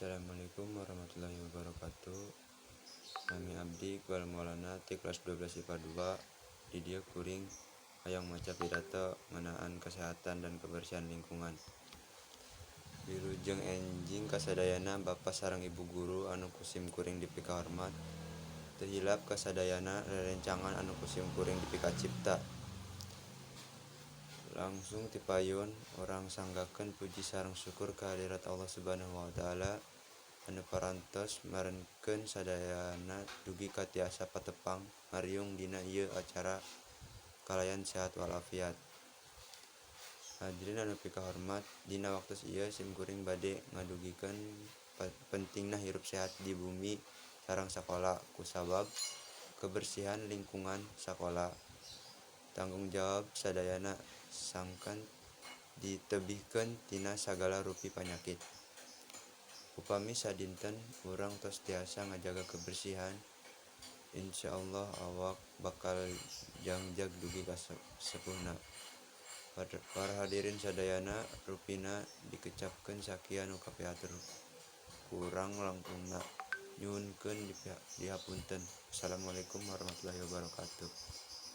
Assalamualaikum warahmatullahi wabarakatuh. Nami abdi Iqbal Maulana ti kelas 12 IPA 2. Di dieu kuring hayang maca pidato ngeunaan kesehatan dan kebersihan lingkungan. Wilujeng enjing kasadayana bapa sareng ibu guru anu ku sim kuring dipikahormat. Teu hilap kasadayana rerencangan anu ku sim kuring dipikacipta. Langsung ti payun urang sanggakeun puji sareng syukur kehadirat Allah Subhanahu wa Ta'ala anu parantos marenkeun sadayana dugi ka tiasa patepang ngariung dina ieu acara kalayan sehat walafiat. Hadirin anu pikahormat, dina waktos ieu simkuring bade ngadugikeun pentingna hirup sehat di bumi sareng sakola kusabab kebersihan lingkungan sakola tanggung jawab sadayana sangkan ditebihkeun tina sagala rupi panyakit. Upami sadinten urang tos tiasa ngajaga kebersihan, insyaallah awak bakal jangjag dugi ka sepuhna. Para hadirin sadayana, rupina dikecapkeun sakian nu kapihatur kurang langkungna nyuhunkeun dihapunten. Wassalamualaikum warahmatullahi wabarakatuh.